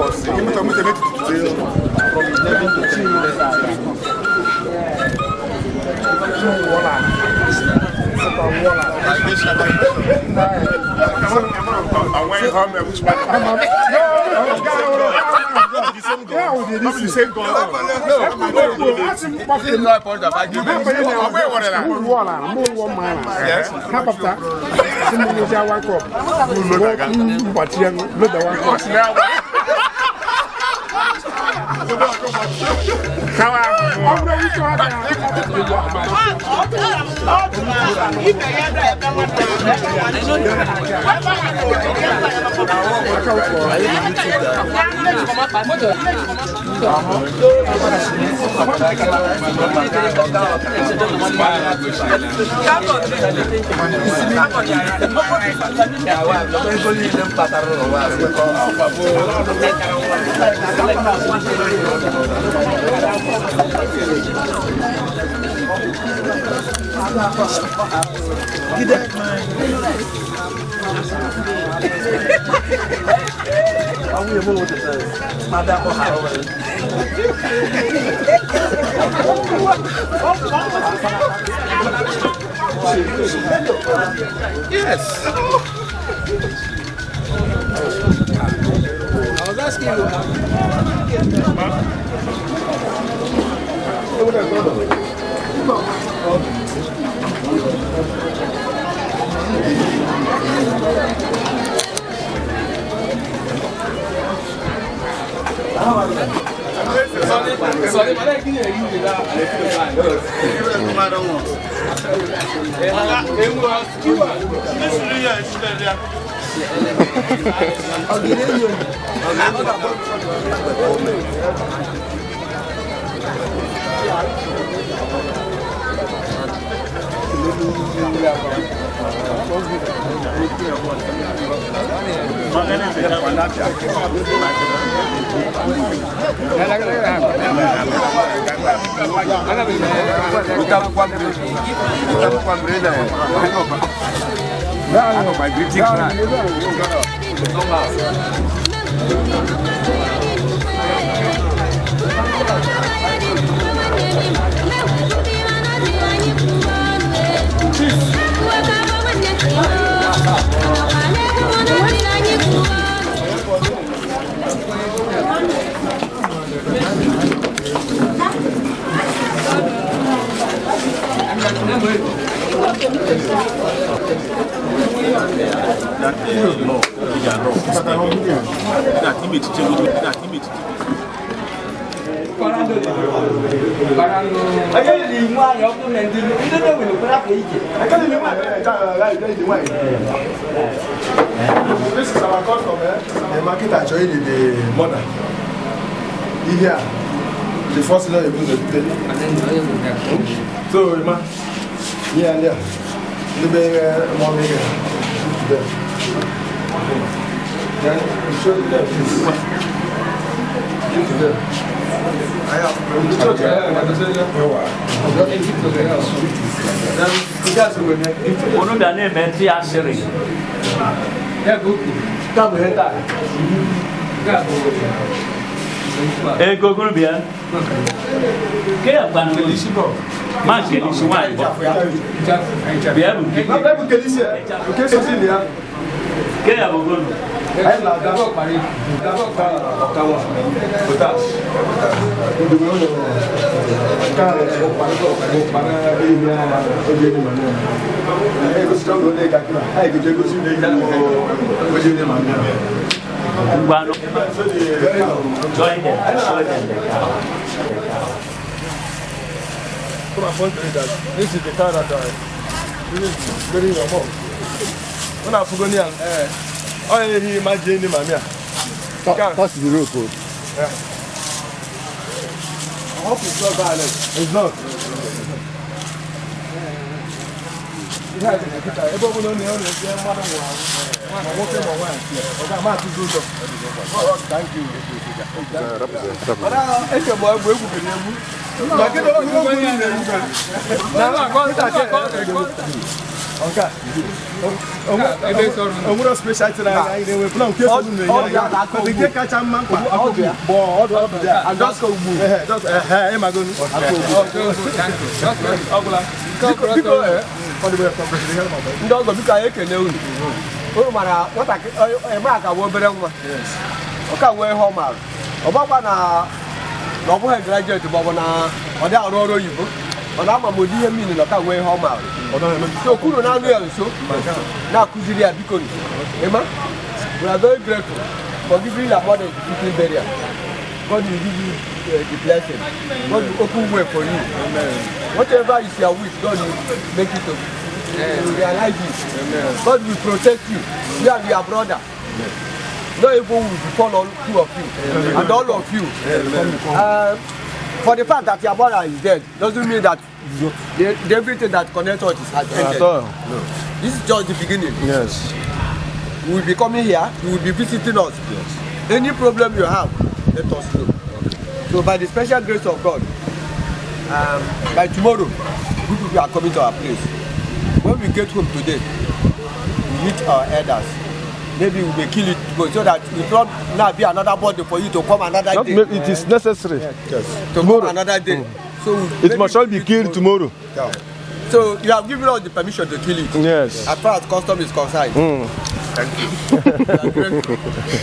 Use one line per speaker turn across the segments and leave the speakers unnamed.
From 11 to 10.
Yes.
I was asking you.
This is our customer. The market actually the mother. Here, the first law is the so, ma, yeah, yeah. The baby, mommy, there. Then you show them this. Give to them. I have
Join them. Show them the car.
This is the car that I very your mom. When I forgot, I imagine him.
Touch the rope.
Yeah. I hope it's not violent. It's not. Thank you. Nke onwere special thing anyị na-enwe na nke so na-enye anyị but nke kacha mma mkpa bụ ọdụ ọdụ ya ịmagonu
ndị ọgọ biko anyị ekele unu. Unu mara nwatakịrị eme ka wee obere nwa ọ ka nwee ihe ọ maara ọ gbakwa na ọ bụghị graduate ma ọ bụ na ọ dị arụ ọrụ oyibo ọ na-ama m ụdị ihe mmiri na ọ ka nwee ihe ọ maara so kwuru na anụ ya nso na-akụziri ya biko. Emma, we are very grateful for giving your mother the sleeping burial. God will give you the blessing. God will open way for you. Amen. Whatever is your wish, God will make it to realize it. Amen. God will protect you. You and your brother. Amen. No evil will befall all two of you. Amen. And all of you. For the fact that your brother is dead doesn't mean that the everything that connects us is ended. No. This is just the beginning.
Yes.
You will be coming here, you will be visiting us.
Yes.
Any problem you have, let us know.
Okay.
So by the special grace of God, by tomorrow, we people are coming to our place. When we get home today, we meet our elders. Maybe we may kill it tomorrow so that it will not now be another body for you to come another day.
It is necessary.
Yes. To come another day. So
it must all be killed tomorrow.
Yeah. So you have given us the permission to kill it.
Yes.
As far as custom is concerned.
Thank you.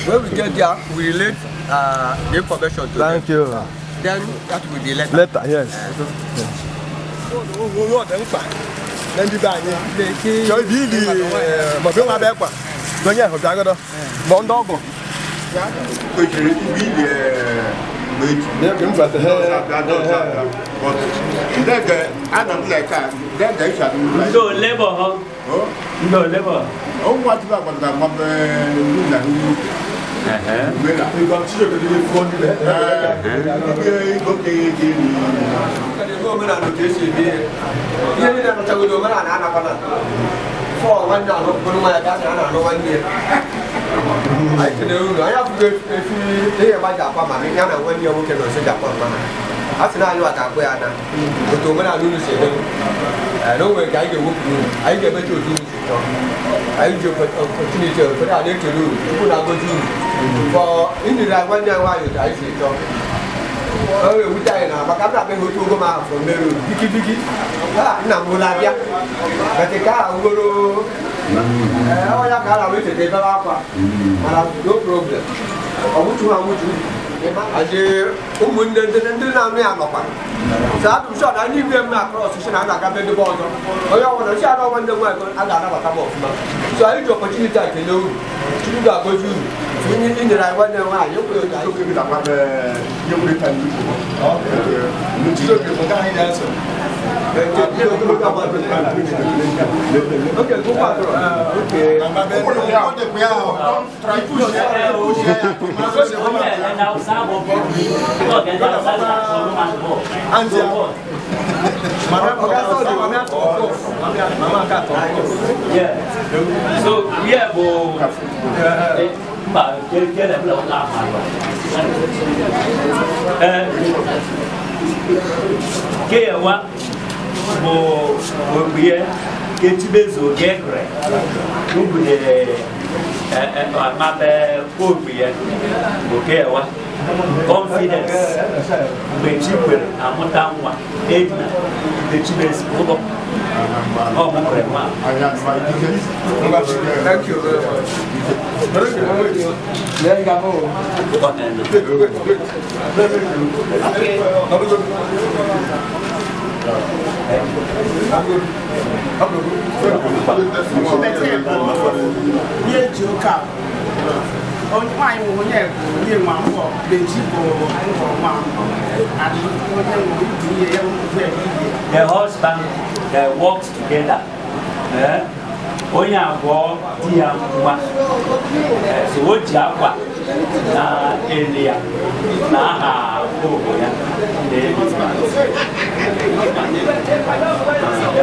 When we get there, we relate the information to
Thank
them.
you.
Then that will be later.
Later, yes.
Ndo lebo ho. Ndo lebo.
No problem. So I the opportunity to know
So yeah, Confidence.
Thank you very much.
The husband that works together. Onye abụọ di ya nwa so o ji akwa na eli ya na aha ogo ya. The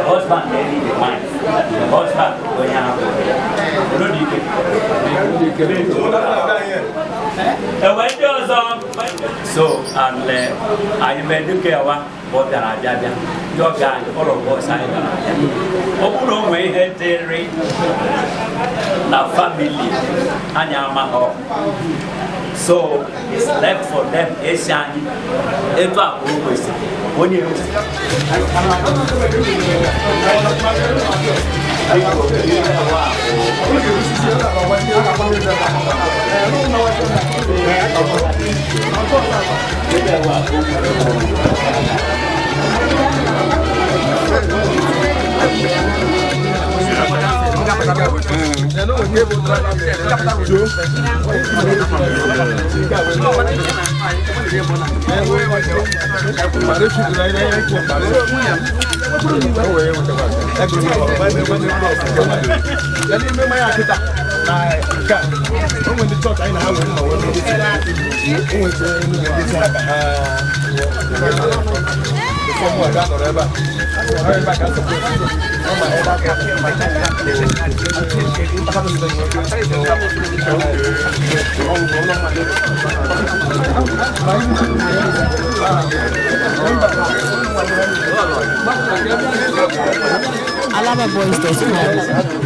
husband na-eri the wine. The husband onye abụọ ya. Enwe ndị ọzọ. So and anyị mee dịka yawa bụ ọ bịara abịa bịa ndị ọbịa anyị, all of us, anyị bịara abịa. Ọ bụrụ na o nwee ihe dịrị na family anyị amaghọ, so it's left for them esi anyị etu a ka o kwesịrị onye ewu. Biko, ihe wa bụ ebe wa bụ.
Alababoys.com.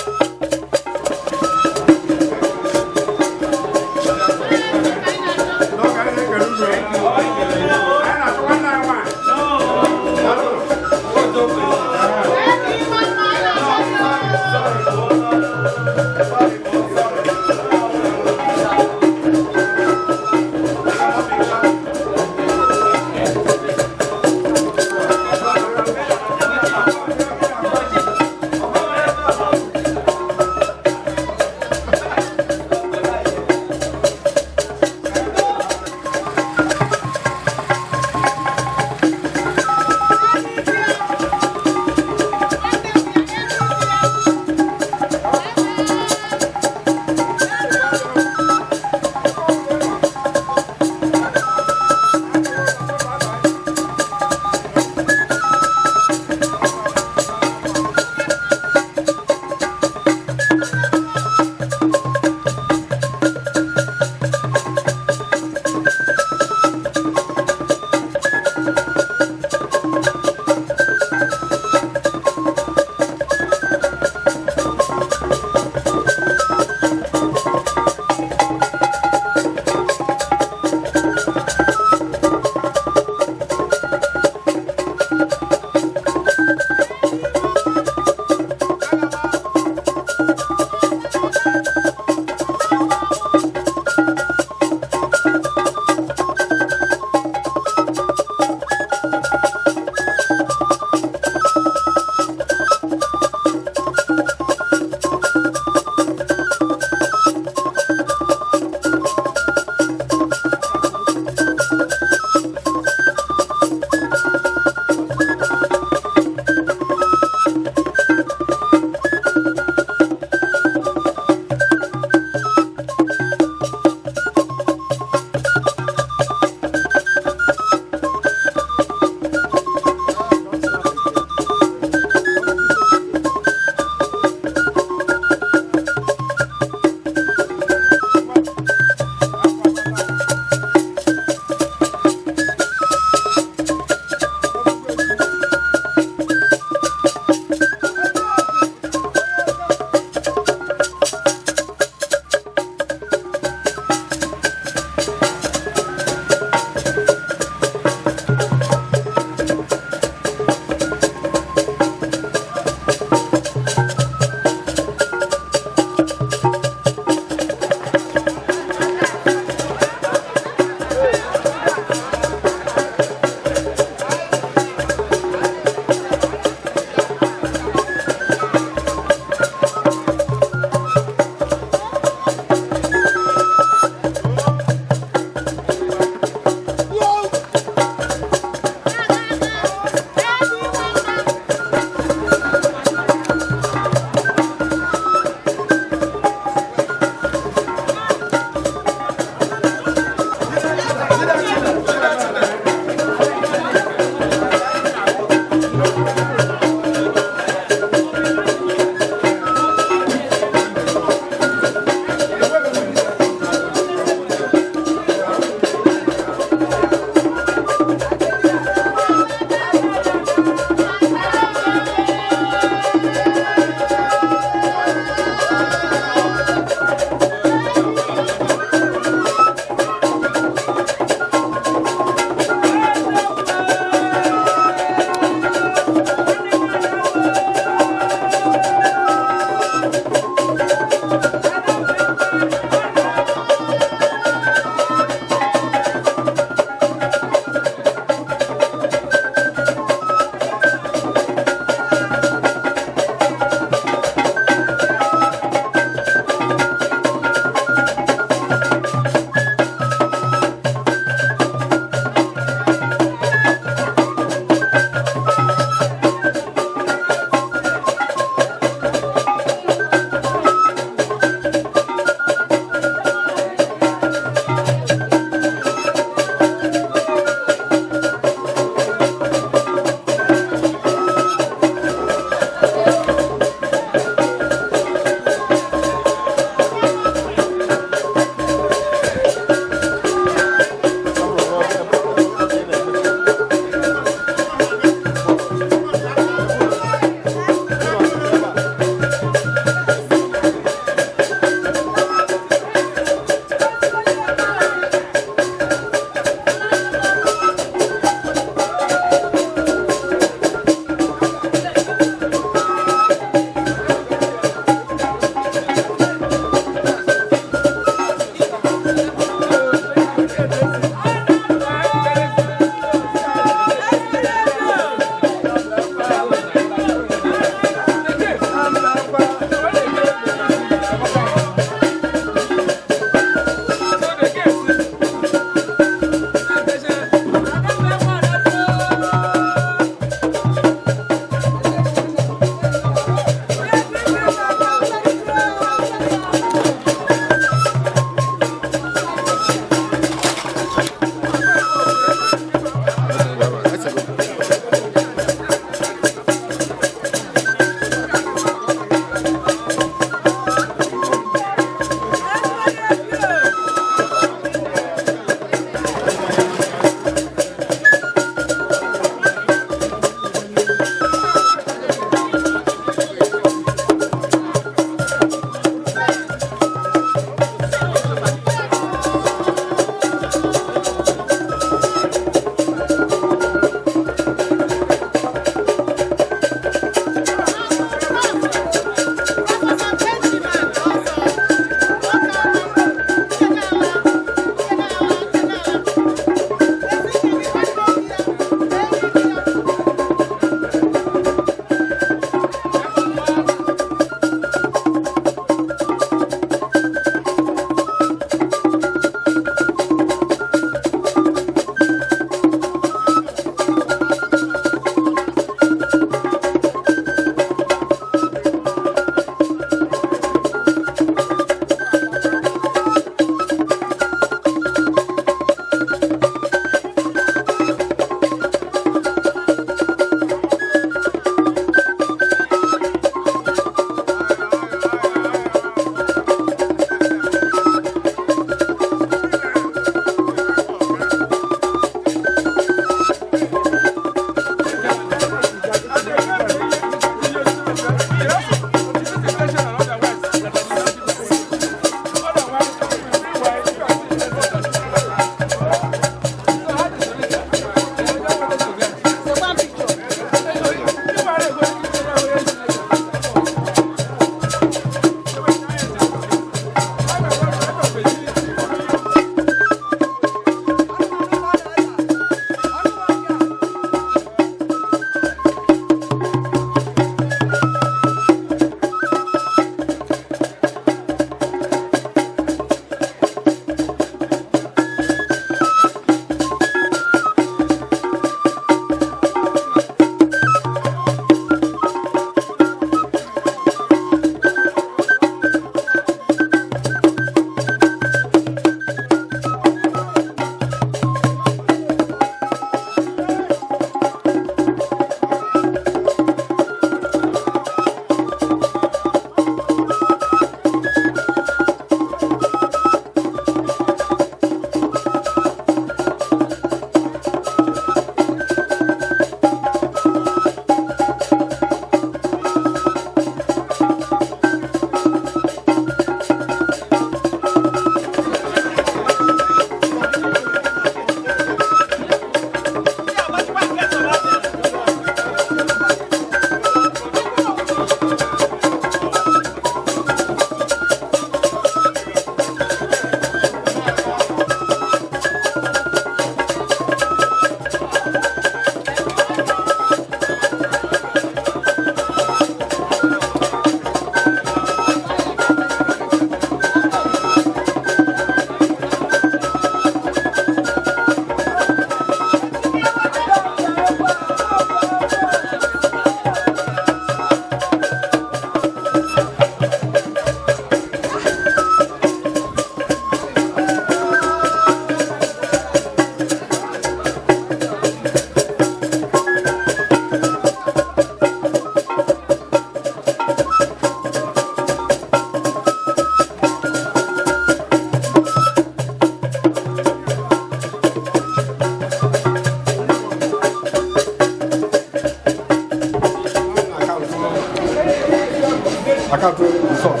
Account result.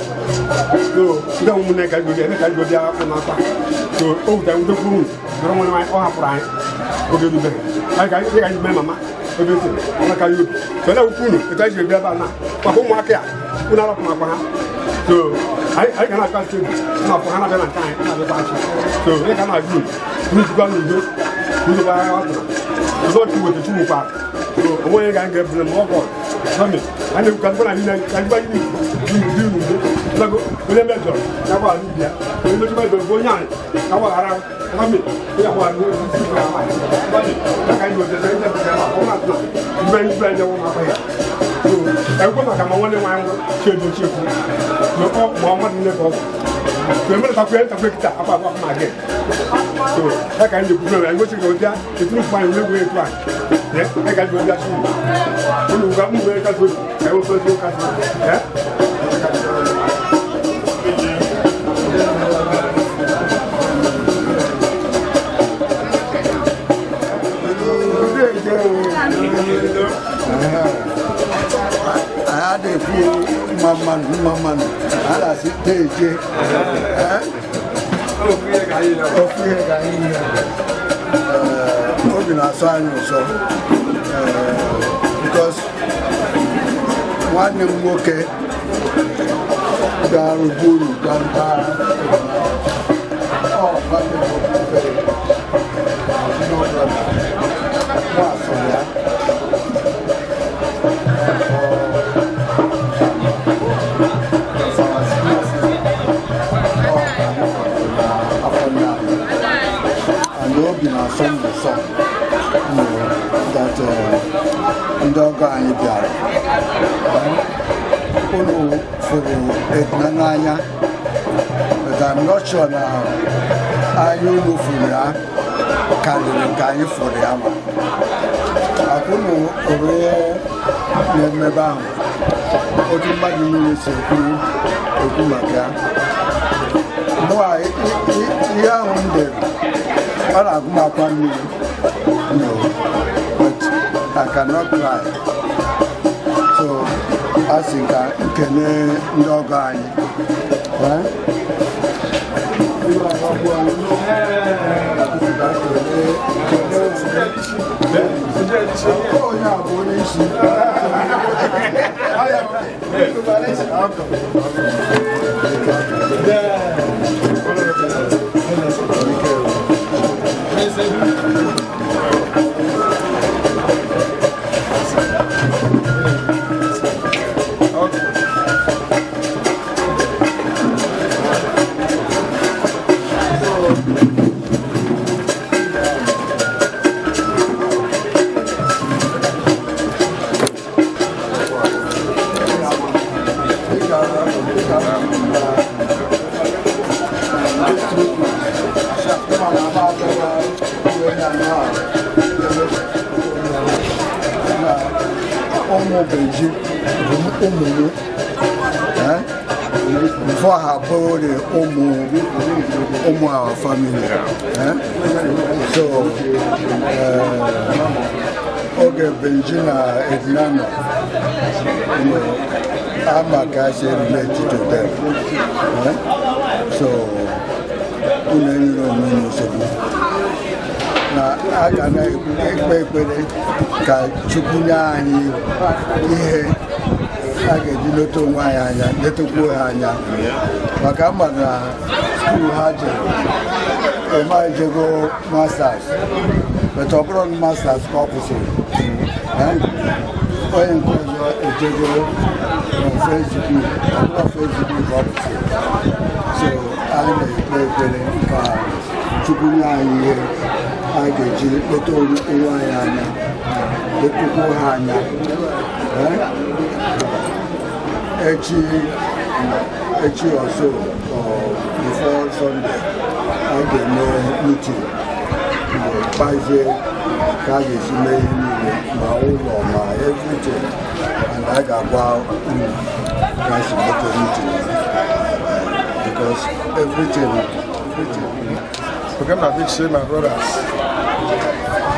So ndị ụmụnne ka anyị eme ka anyị bịa ụlọ akwa. So o wutere ndị kwuru nọrọ nwanne anyị ọ hapụrụ anyị oge rubeghị. Anyị ka anyị ka anyị mee mama ebe ntị ọ ka anyị obi. So na-ekwu unu etu anyị ji bịa ebe a na maka ụmụaka ya unu arapụ akwa ha. So anyị ga na-akpa ntị na afọ ha na-abịa na nke anyị na-abịakwa achị. So ihe ka na-agụ unu unu jikwa n'udo unu gbara ya ọtụrụ. Ụzọ chukwu weta chukwu kwa. So onwe onye ga-aga ebule ma ọ bụ sọmi anyị na-ekwu ka ndị na ka ndị gbanye n'udo n'udo. Lago onye mejọrọ ya gbaghara ibe ya. Onye mejọrọ ibe bụ onye anyị ka gbaghara sọmi onye gbaghara onye isi ibe ya sọmi ya ka anyị weta ndị ebule ma ọ na-atụ na ibe ibe anyị nwụrụ akwa ya. So ekwe maka ma nwanne nwaanyị nwụrụ chi edo chi ekwu. Na ọ ma mmadụ niile ka ọ bụ. So emere takwe takwe kịta akwa akwa ma gị. So ya ka anyị na-ekwu na anyị gosi ka ọ bịa eturu mkpa anyị wee etu anyị. Ya ka anyị bịa chi. Unu ga m wee kasị obi ka anyị wee kasị obi. Ya.
Anyị adịghị ekwu mma mmanụ mma mmanụ a na-asị teeje ofu ihe ka anyị nye. Obi na-asọ anyị ụsọ because nwanne m nwoke ga-arụbu uru gbamba ọ nwanne m nwoke nwa asọ ya. And obi na-asọ m ụsọ that ndị ọgọ anyị bịara unu fụrụ Edna n'anya, but I'm not sure na anya unu fụrụ ya karịrị nke anyị fụrụ ya ma maka unu hụrụ ihe na-emebe ahụ otu mmadụ niile si ekwu ekwu maka ya. Mụa ihe ahụ m dere ọ na-agụ m akwa mmiri, no, but I cannot cry. So a sị ka nkene ndị ọgọ anyị. Eh? Ndị ọgọ anyị, a sị ka kene kene onye a bụ onye isi. Ụmụ Beji bụ ụmụ m before ha bụrụ ụmụ ụmụ our family. So oge Benji na Edna nọ, ama ka esi relate to them. So unu enyere onwe unu nsogbu na a ga na-ekpe ekpere ka Chukwu nye anyị ihe a ga-eji leta onwe anyị anya, letekwuo ha anya, maka ama na school ha jere ema ejego masters, but ọ bụrụ masters ka ọ kwụsịrị. Onye nke ọzọ ejego first degree, ọ bụrụ first degree ka ọ kwụsịrị. So anyị na-ekpe ekpere ka Chukwu nye anyị ihe a ga-eji leta onwe anyị anya, letekwuo ha anya. Echi echi ọzọ or before Sunday, a ga-eme meeting mgbe kpazie ka a ga-esi mee ihe niile, ma ụlọ ma everything, and a ga-agwa unu ka a si mete meeting because everything everything.
Okay, my big say, my brothers.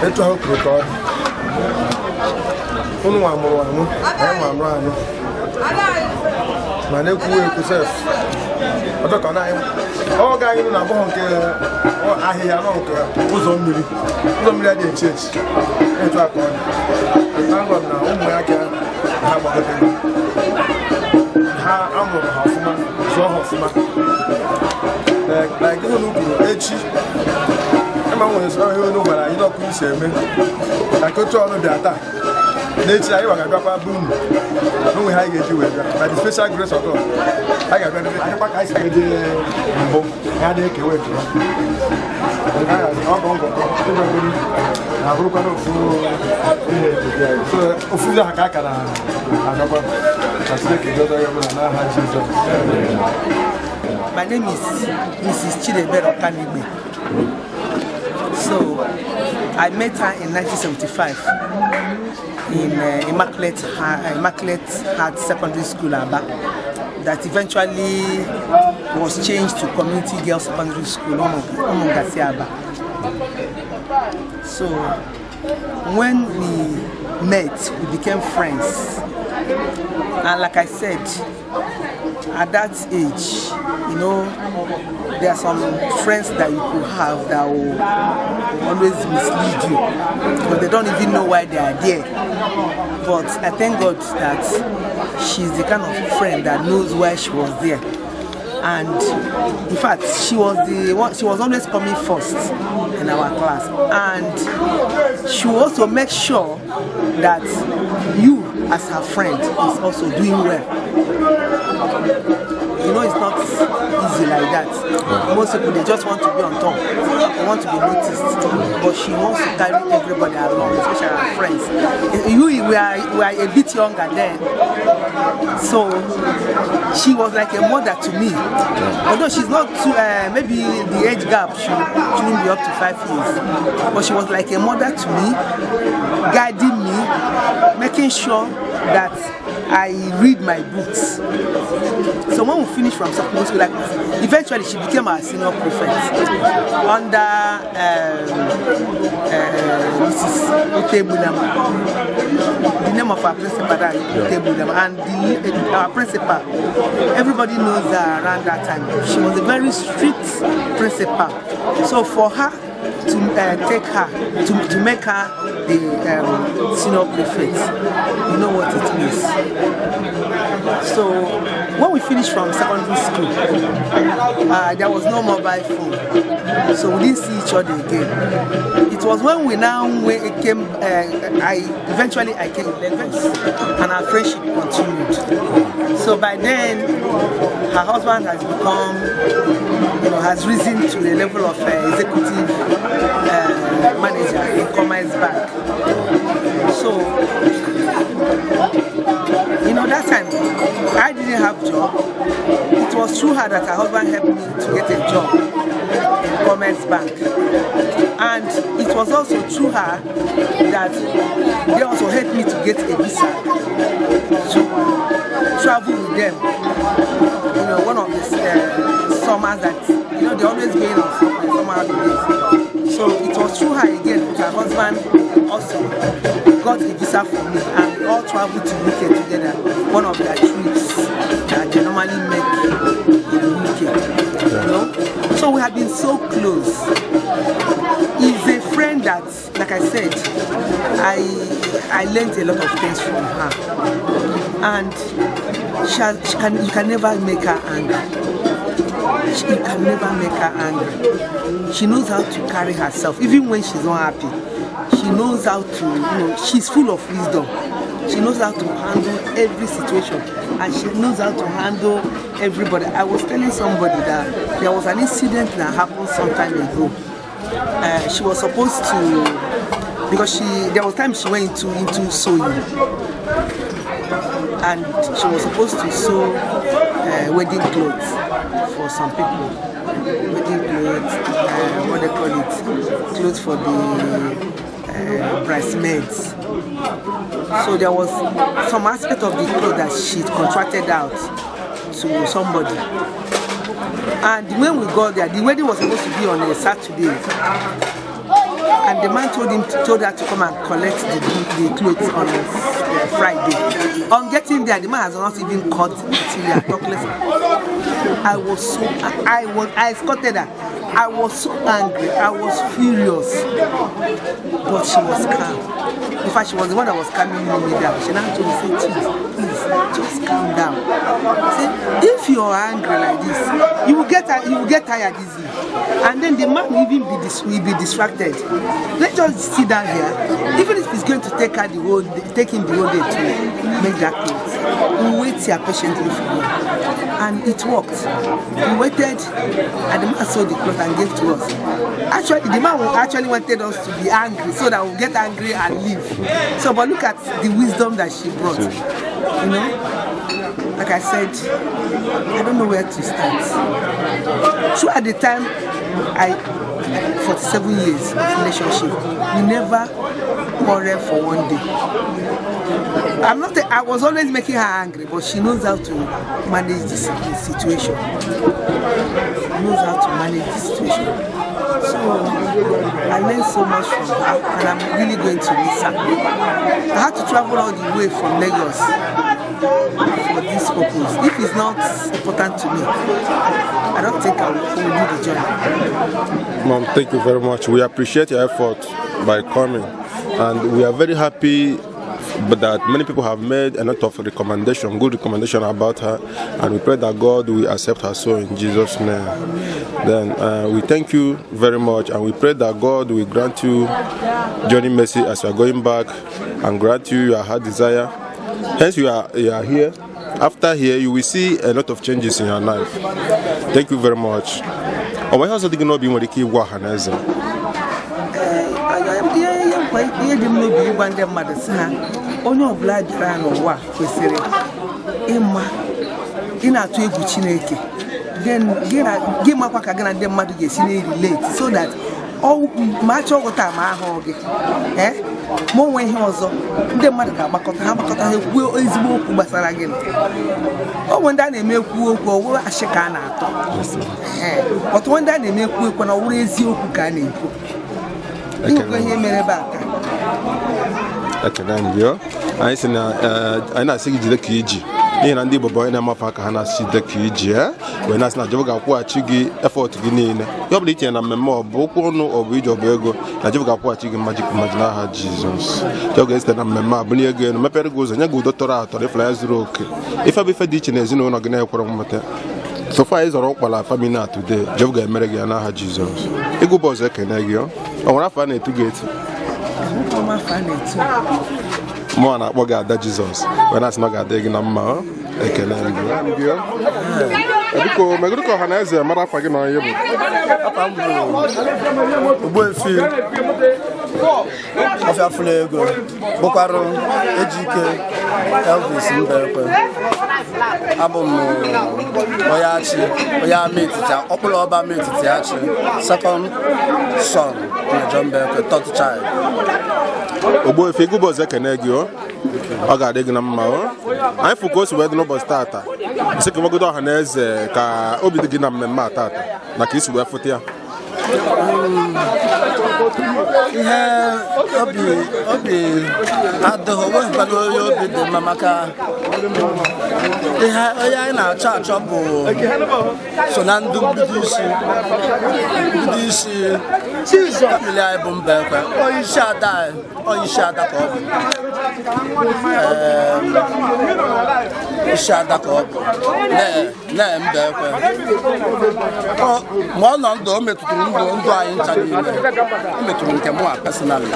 Etu ahụ kwuru ka ọ dị. Unu nwa mụrụ amụ, anyị nwa amụrụ anụ. Ma na-ekwu ekwu sef, ọdọka na anyị ọ ga anyị nọ na abụghị nke ahịhịa nọ nke ụzọ mmiri, ụzọ mmiri adịghị echi echi etu a ka ọ dị. Thank God na ụmụ ya ka ha gbagotere, ha amụrụ ha ọfụma, zụọ ha ọfụma. Like ihe unu kwuru echi, ịma nwere ihe unu gwara anyị n'ọkụ isi eme na nke otu ọnụ bịa taa, n'echi anyị ga-abịakwa bụ unu n'onwe ha. Anyị ga-eji wee bịa by the special grace of God. Anyị ga-abịa debe adịkwa ka anyị si wee jee mbụ ya, adịghị ekewa ekewa. Ọgọ ngọkọ ịgwagoro na abụrụkwa n'ofu ihe. So ofu ụzọ ha ka a ka na-agakwa ka Chineke gozie onye ọbụla n'aha Jizọs.
My name is Mrs. Chidebere Okanigbe. So I met her in 1975 in Immaculate Heart Secondary School, Aba, that eventually was changed to Community Girls Secondary School, Umungasi, Aba. So when we met, we became friends. And like I said, at that age, there are some friends that you could have that will always mislead you because they don't even know why they are there. But I thank God that she's the kind of friend that knows why she was there. And in fact, she was the one, she was always coming first in our class. And she will also make sure that you, as her friend, is also doing well. It's not easy like that. Most people, they just want to be on top. They want to be noticed. But she wants to carry everybody along, especially her friends. We are a bit younger then. So she was like a mother to me. Although she's not too, maybe the age gap shouldn't be up to 5 years. But she was like a mother to me, guiding me, making sure that I read my books. So when we finished from secondary school, like eventually she became our senior prefect under Mrs. Utebunam. The name of our principal that Utebunam, and our principal, everybody knows her around that time. She was a very strict principal. So for her to take her to make her the senior prefect, you know what it means. So when we finished from secondary school, there was no mobile phone, so we didn't see each other again. It was when we now came, I eventually I came to Lagos, and our friendship continued. So by then, her husband has become, has risen to the level of executive manager in Commerce Bank. So that time I didn't have job. It was through her that her husband helped me to get a job in Commerce Bank. And it was also through her that they also helped me to get a visa to travel with them. One of the summers that, they always going on summer holidays. So it was through her again that her husband also got a visa for me, and we all traveled to UK together. One of their trips that they normally make in the UK. So we have been so close. He's a friend that, like I said, I learned a lot of things from her. And she, has, she can you can never make her angry. You can never make her angry. She knows how to carry herself, even when she's not happy. She knows how to, she's full of wisdom. She knows how to handle every situation and she knows how to handle everybody. I was telling somebody that there was an incident that happened some time ago. She was supposed to, because she there was time she went into sewing and she was supposed to sew wedding clothes for some people. Wedding clothes, what they call it, clothes for the bridesmaids. So there was some aspect of the clothes that she contracted out to somebody. And when we got there, the wedding was supposed to be on a Saturday. And the man told her to come and collect the clothes on Friday. On getting there, the man has not even cut the material. Talk less. I was so I was I escorted her. I was so angry. I was furious. But she was calm. In fact, she was the one that was calming me down. She now told me, say, "Chief, please, just calm down. Say, if you're angry like this, you will get tired easily. And then the man will be distracted. Let's just sit down here. Even if it's going to take him the whole day to make that clothes, we'll wait here patiently for him." And it worked. We waited, and the man sold the cloth and gave to us. Actually, the man actually wanted us to be angry so that we'll get angry and leave. So, but look at the wisdom that she brought. Like I said, I don't know where to start. Throughout the time, I 47 years of relationship, we never quarrel for one day. I'm not. I was always making her angry, but she knows how to manage the situation. Knows how to manage the situation. So I learned so much from her, and I'm really going to miss her. I had to travel all the way from Lagos for this purpose. If it's not important to me, I don't think I will do the job.
Mom, thank you very much. We appreciate your effort by coming, and we are very happy but that many people have made a lot of recommendation, good recommendation about her, and we pray that God will accept her soul in Jesus' name. Then we thank you very much, and we pray that God will grant you journey mercy as you are going back, and grant you your heart desire. Hence, you are here. After here, you will see a lot of changes in your life. Thank you very much. Ọ nwere ihe ọzọ dị gị n'obi nwere ike ịgwa ọha na eze?
Ihe dị m n'obi ịgwa ndị mmadụ, si ha, onye ọbụla bịara n'ụwa kwesịrị ịma ị na-atụ egwu Chineke. Then gị makwa ka gị na ndị mmadụ ga-esi na-erelate so that ma achọ ọgụ taa ma ahụ gị, ee, ma onwe ihe ọzọ, ndị mmadụ ga-agbakọta, ha gbakọta, ha ekwuo ezigbo okwu gbasara gị. O nwere ndị a na-eme ekwu okwu, ọwụrụ ashị ka a na-atọ. Ee, ọtụtụ ndị a na-eme ekwu ekwu na ọwụrụ eziokwu ka a na-ekwu. Ịhụkwa ihe mere ebe a taa.
Ekene m gị o. Anyị sị na anyị na-asị gị jide ka iji, n'ihi na ndị Igbo bụ onye na-amafe aka, ha na-asị jide ka iji, wee na-asị na Jehova ga-akwụghachi gị effort gị niile, ihe ọ bụla itinye na mmemme, ọ bụ okwu ọnụ, ọ bụ ije, ọ bụ ego, na Jehova ga-akwụghachi gị mmaji mmaji n'aha Jizọs. Jehova ga-esite na mmemme a bulie ego elu, mepere gị ụzọ, nye gị udo tọrọ atọ, ịfụnanya zuru oke, ife bụ ife dị iche na ezinụlọ gị na-ekwere mmụta. So far ị zọrọ ụkpala family a today, Jehova ga-emere gị ya n'aha Jizọs. Ịgụ bụ ọzọ, ekene gị o. Ọ nwere afọ a na-etu gị etu?
Enwekwa m afọ a na-etu.
Mụọ na-akpọ gị Ada Jizọs, wee na-asị na ọ ga-adị gị na mma ọ. Ekele m gị. Biko, megoro ka ọha na eze mara afa gị na onye bụ.
Afa m bụ Ogbuefi Ọfịafụla Ego, bụkwarụ Ejike Elvis Mbekwe. Abụ m onye Achị, onye ama etiti, ọkpụrụ ọba ama etiti Achị, second son na John Mbekwe, third child.
Ogbuefi Igụbọzọ, ekene gị o. Ọ ga-adị gị na mma o. Anyị fụ ka o si wee dị n'ụbọchị tata, sị ka nwegodo ọha na eze ka obi dị gị na mmemme a tata na ka isi wee fụta ya.
Ihe obi adịghị onweghịkwana onye obi dị mma, maka ihe onye anyị na-achọ achọ bụ so na ndụ mbido isi family anyị bụ Mbekwe, onye isi ada anyị, onye isi ada ka ọ bụ. Isi ada ka ọ bụ na Mbekwe. Mgbe ọ nọ ndụ, o metụtara ndụ anyị ncha niile. O metụrụ nke mụ a personally,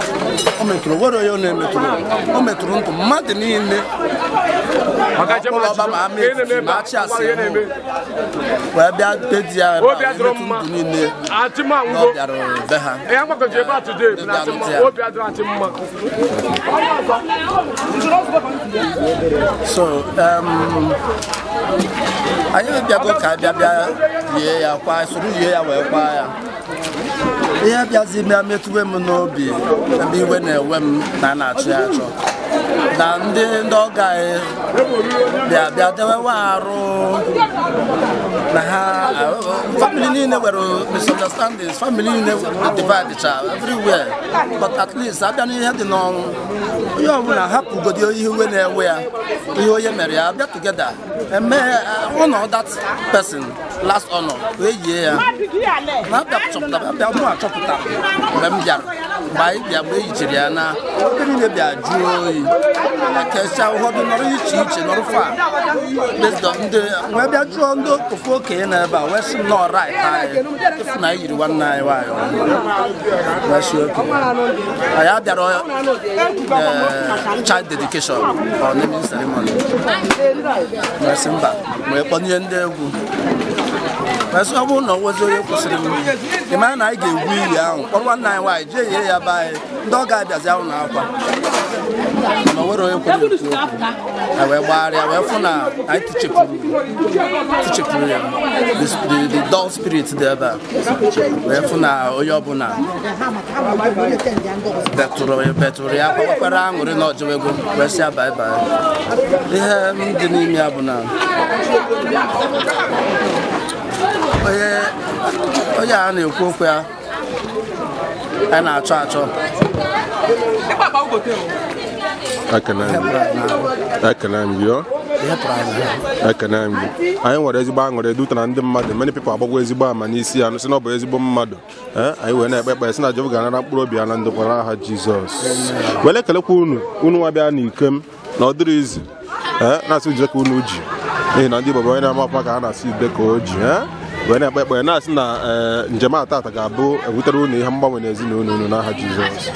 o metụrụ nwere onye ọ na-emetụrụ, o metụrụ ndụ mmadụ niile, ụlọ ọba ma ama etiti ma achị asị hụ wee bịa be di ya ebe a, emetụ ndụ niile na ọ bịara be ha ndị bịa lụta ya. So anyị bịago ka bịa lie ya, kwa soro lie ya wee kwa ya. Ihe bịazi bịa metụwe m n'obi, ebe iwe na-ewe m na a na-achọ ya achọ. Na ndị ọgọ anyị bịa bịa dewewe arụ na ha. Family niile nwere misunderstandings, family niile divide cha everywhere, but at least abịa n'ihe dị n'ọnwụ, onye ọbụla hapụgodi ihe iwe na-ewe ya, ihe onye mere ya, bịa together eme honor that person, last honor, wee yie ya. Na abịa chọpụtara, abịa mụ achọpụtara mgbe m bịara, mgbe anyị bịa, mgbe e yichiri ya, na ebe niile bịa jụọ oyi. Ekecha, ụfọdụ nọrọ iche iche, nọrọ fa based on ndị wee bịa jụọ ndị ofu okenye nọ ebe a, wee sị m nọọ right anyị ịfụ na anyị yiri nwanne anyị nwaanyị. Wee sị okenye anyị abịara child dedication or naming ceremony. Wee sị mba, wee kpọnye ndị egwu, wee sị ọ bụrụ na ọ nwezi onye kwụsịrị m, ị mara na anyị ga-egwu ili ahụ, kpọrọ nwanne anyị nwaanyị jee yie ya be anyị. Ndị ọ ga-abịazi ahụ na akwa na o nwere onye kwere ekwu okwu. Anyị wee gbagharịa, wee fụ na anyị tụchepụrụ ya, the dull spirit dị ebe a, wee fụ na onye ọbụla betụrụ ya, kwekwara aṅụrị na ọjọwego, wee sị ya bye bye. Ihe m dị n'ime ya bụ na onye a na-ekwu okwu ya a na-achọ achọ.
Ekene m gị, ekene m gị, ọ ekene m gị. Anyị nwere ezigbo aṅụrị dute na ndị mmadụ, many people agbagwo ezigbo ama n'isi ya, sị na ọ bụ ezigbo mmadụ. Ee, anyị wee na-ekpe ekpere sị na Jehova ga-anara mkpụrụ obi ya na ndokwa n'aha Jizọs. Were ekelekwa unu, unu nwa bịa n'ikem na ọ dịrị izi. Ee, na-asị jide ka unu ji, n'ihi na ndị Igbo bụ onye na-ama ọfụma ka ha na-asị ide ka o ji. Ee, wee na-ekpe ekpere na-asị na ee, njem a tata ga-abụ ewutere unu ihe mgbanwe n'ezinụlọ unu n'aha Jizọs.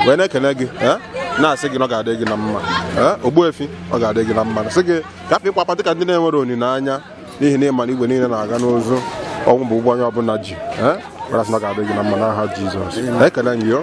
Wee na-ekele gị, ee, na-asị gị na ọ ga-adị gị na mma. Ee, Ogbuefi, ọ ga-adị gị na mma. Sị gị ka afọ ịkwapa dịka ndị na-enwere olileanya, n'ihi na ịma na igwe niile na-aga n'ụzụ, ọnwụ bụ ụgwọ onye ọbụla ji. Ee, were asị na ọ ga-adị gị na mma n'aha Jizọs. Ekele gị o.